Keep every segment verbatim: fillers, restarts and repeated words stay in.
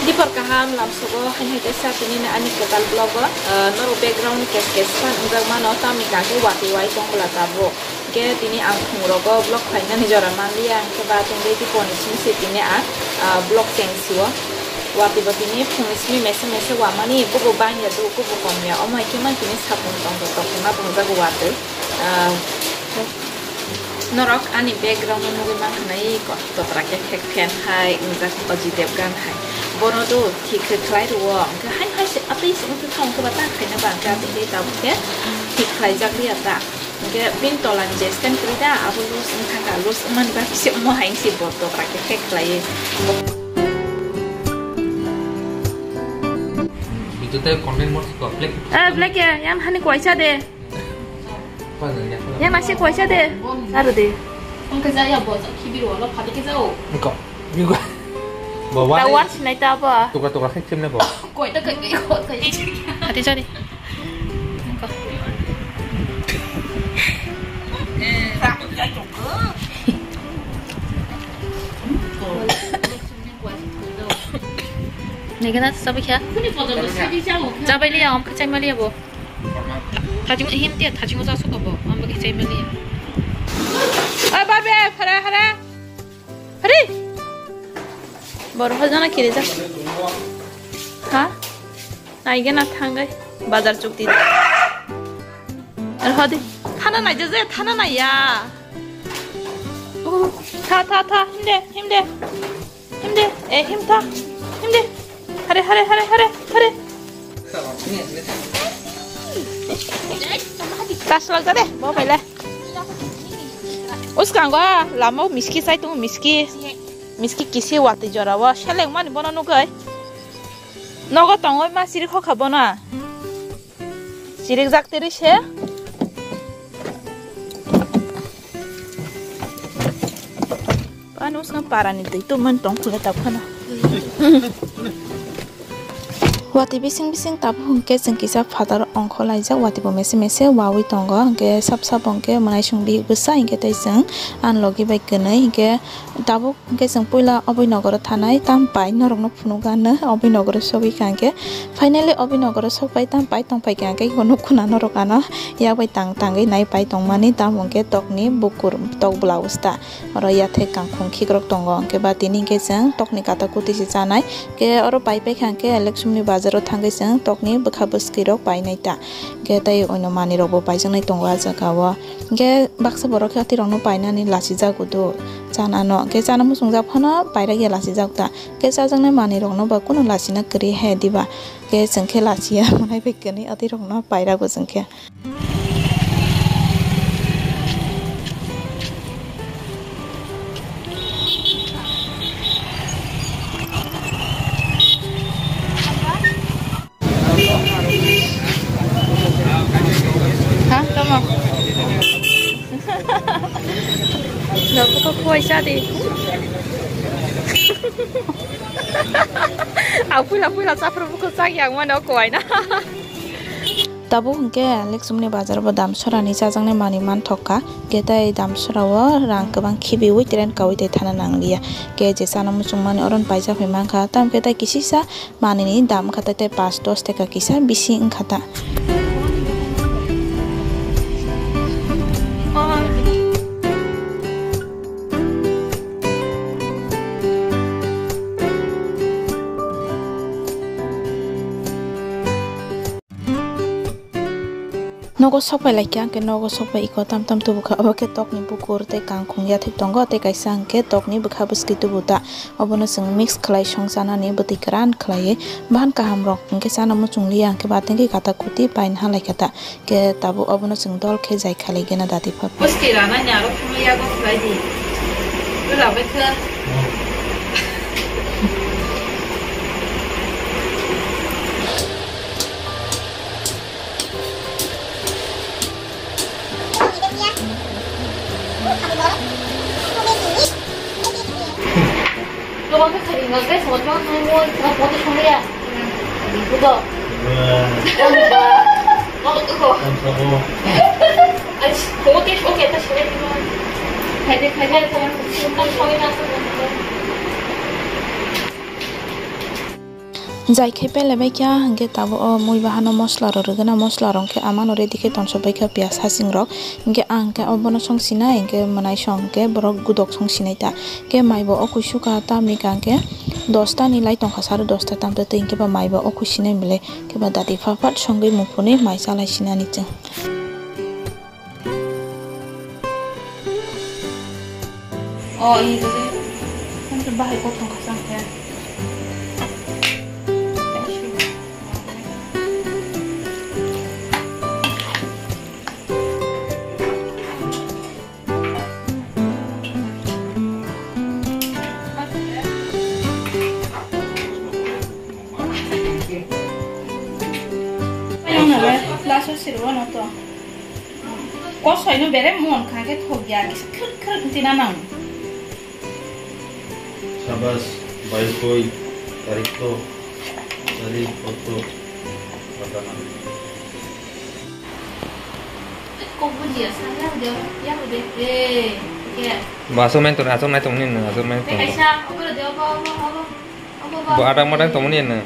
Dipor kaham lamsogo hai hai kaisa tini ani kwtal vlog o, ah, norok background kes kes fan wngjak mano, tamni kake watwi wai tong bwla tabuk. Hwnkhe tini ang phungrogo vlog khlainani jora manliya, hwnkhe ba tongwi diporni simi se tini ang, ah, vlog cheng sio. Watwi bo tini phungni simi mese mese wamani, kubu bangya do, kubu komya, omo hai khe man tini sapung tong tong tong khe ma phungjago watwi. Ah, Norok ani background no nugwi mankha nai ko, totra khe khek fan hai wngjak Ajay Devgan hai. Bono do thik khe khlai rwo, hwnkhe hai hai se atwi se wngkhe kha, hwnkhe ba ta khaina ba hwnkhe atwi khe tabuk khe thik khlaijak liya ta. Hwnkhe bini tola ni je stand kwrwi da, abo loose wngkha kha, loose wngmani bagwi se omo hai se bo totra khe khek khlaiwi. Video tei content mo thik kok, black. Ah, black ya, yang hani kuaisa de. Yang nasi kuaisa de. Aro de. Ang kajaya bo, khibi ro, lo phadi ke jao. Niko. Niko. Bawa. Tawar sinai ta ba. Tuka tuka khek chimne bo. Koi ta kai ko kai. Hati jadi. Niko. Nigana sabi kya? Jabai liya, om kachai maliya bo. Thajing him dia, thajing uja suka bo, ang bagi chai mali. Oi, Barbie, hara, hara. Hari. Bor ho jana kiri ja. Ha? Nai gana thangai. Bazar chukti. Ar hodi. Thana nai je, thana nai ya. Uh, tha, tha, tha. Him de, him de. Himde, eh, himtha, himde. Hare, hare, hare, hare, hare. Taslak jare, bo paile. Uskango lama miski sai tung miski. Miski kisi watwi jora o seleng mani bono nugwi. Nogo tongoi ma sirik hokha bono. Sirik jak tiri se. Ano sa parani twi tumani tong khule ta phano. Watwi bising bising tabuk hwnkhe chwng kisa phataro ongkho laijak, watwi bo mese mese wawi tongo, hwnkhe sap sap hwnkhe mwnaisong bihik bwsa hwnkhe tei chwng ani logi bai kwnwi hwnkhe tabuk hwnkhe chwng puila Abhinogoro thanai, tam pai norokno phunukgano Abhinogoro sogwi kha hwnkhe. Finally Abhinogoro sokpai tam pai tongpai kha hwnkhe iko nukkuna norok ano yak bai tang tangwi naipai tongmani, tamo hwnkhe tokni bukur tok blouse ta. Oro yathek kangkhung khikrok tongo, hwnkhe ba tini hwnkhe chwng tokni kata kuti se chanai. Hwnkhe oro pai paikha hwnkhe Lekchumni bazaro thangwi chwng tokni bwkha bwswkirok painai ta. Hwnkhe tei oino manwirokbo paijaknai tongo ah jagao. Hwnkhe baksa borok khe atirokno painani lachijago do chanano. Hwnkhe chana muchungjak phano pairagya lachijak ta. Hwnkhe chajaknai manwirokno ba kunu lachina kwrwi he diba. Hwnkhe chwng khe lachiya manai bai kwnwi atirokno pairago chwng khe. Ha, tamo. Nokko kuaisa di. Apui apui la chapra buko chak yang mano kuaina. Tabuk hwnkhe Lekchumni bazar bo damsora ni chajaknai manwi manthok kha. Hwnkhe tei damsora o rang kwbang khibiwi tren kawi tei thana nangliya. Hwnkhe je chana muchungmani oro paijak bai mankha. Tamokhe tei kisisa manwi ni dam wngkha tei, tei pash dos taka kisa bisi wngkha ta. Nogo sokpai laikha, hwnkhe nogo sokpai iko tam tam tubu kha, obo khe tokni bukur tei kangkhung yathek tongo, tei kaisa hwnkhe tokni bwkha bwswkwi tubu ta. Obono chwng mix khlai song chanani bwtwi kwran khlaiwi bahan kaham rok hwnkhe chana muchung liya, hwnkhe ba tengkhe kata kuti paina halai kha ta. Hwnkhe tabuk obono chwng dol khe jai khalai gana dati pha. Bwswkwi ranani aro phunukya go khlai di. Bwla bai khe. Jai khe pele bai kha, hwnkhe tabuk o mui bahano mosla rok rwgwna, mosla rok khe amano ready khe tonsok bai kha, piyaj hasing rok. Hwnkhe ang khe obono song sinai, hwnkhe mwnaisong hwnkhe borok gudok song sinai ta. Hwnkhe mai bo o kuisu kha, tamni kha hwnkhe dosta ni lai tongkha, sare dosta tamte twi hwnkhe ba mai bo o kuisinai bwle. Hwnkhe ba dati phat phat songwi muphunwi mai chalai sinani chwng. Oh, ini tadi. Kan bahai potong kacang ya. Ayang na le, laso sirwa na to. Kosoi no bere mon kha khe thok ya, kisa khrik khrik tina nang. Sabas, baikoi, tarikto, tarik, foto, watana. Kok buji ya, sa ya udah, ya udah. Eh, ya. Baso main tong, asok nai tong ni, asok main tong. Kaisa, obo udah, obo, obo, obo. Bo adang madang tongmani eno.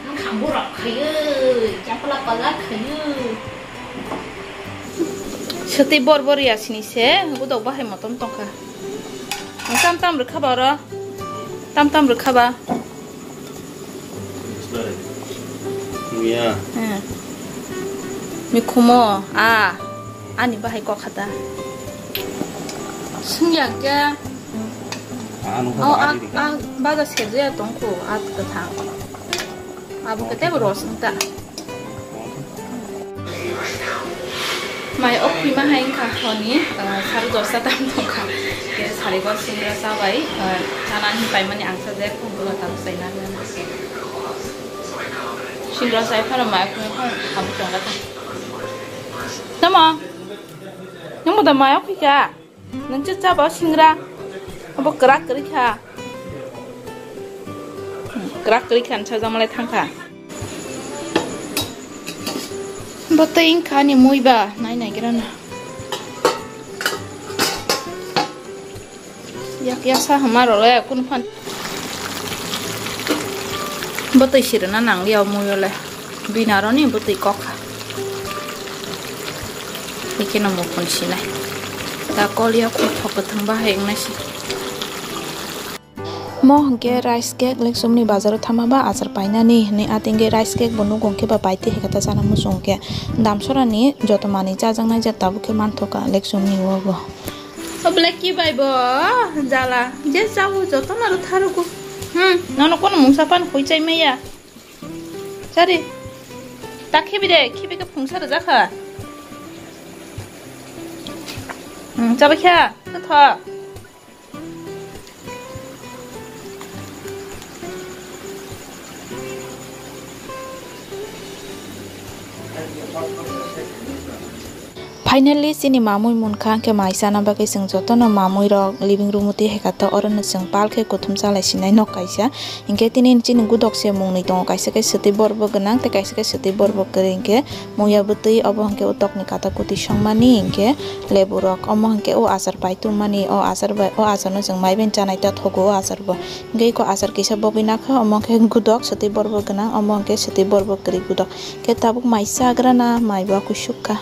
Ang khambo rok khayo, chapla pala khayo. Swtwi bor bor ya sini se, gudok bahai motom tongkha. Tam tam rwkha ba oro. Tam tam rwkha ba. Miya. Hmm. Mikhumo, a. Ani bahai kok khata. Singya kya? Ano Oh, ba a, di ka. A, baga serjaya tongkho, a kwthang. Abo kete bo ros nta. Mai ok pima hai wngkha honi, uh, sare dosta tam tongkha. Ke sare go singra sabai, uh, chana ni paimani angsa je khum bula tam saina. Singra sai phano mai khum khum ham tongkha. Tamo? Nang mo da mai ok pika? Nang cha cha ba singra. Abo krak kri kha. Krak kri khan cha jamalai thang kha. Bo tei wngkha ani mui ba, nai nai gira na. Yak yak sa hama role kun phan. Bo tei sirena nang liya mui ole. Bina roni bo tei kok kha. Ikhe no mukun sinai. Ta kol ya khum thok kwthang ba hai wngnai si. Mo hwnkhe rice cake Lekchumni bazaro thama ba achar painani hinwi, atingkhe rice cake bo nugo hwnkhe ba bai twi hai khe ta chana muchung khe. Damsorani joto manwi chajaknai jak tabuk khe manthoka Lekchumni o bo. O Blacky bai bo jala je chao joto no ro tharugo. Hmm, nono kono mungsa pan khoi chai maya. Chari. Ta khibi de, khibi khe phungsa rwjak kha. Hmm, chabai kha, tho. Finally, chini mamui munkha, hwnkhe mai chana bagwi chwng jotono mamui rok living room o twi hai kha, to orono chwng pal khe kuthum chalai sinai nok kaisa. Hwnkhe tini chini gudok se mung nwi tongo, kaisa khe swtwi borok bo gwnang tei kaisa khe swtwi borok bo kwrwi, hwnkhe muya bwtwi obo hwnkhe o tokni kata kwtwi songmani, hwnkhe lebu rok omo hwnkhe o achar pai tongmani, o achar bai, o achar no chwng mai bai chanai ta thogo o achar bo. Hwnkhe eko achar kisa bogwi nakha, omo khe gudok swtwi borok bo gwnang, omo hwnkhe swtwi borok bo kwrwi gudok. Khe tabuk mai chagrana mai bo kuisuk kha.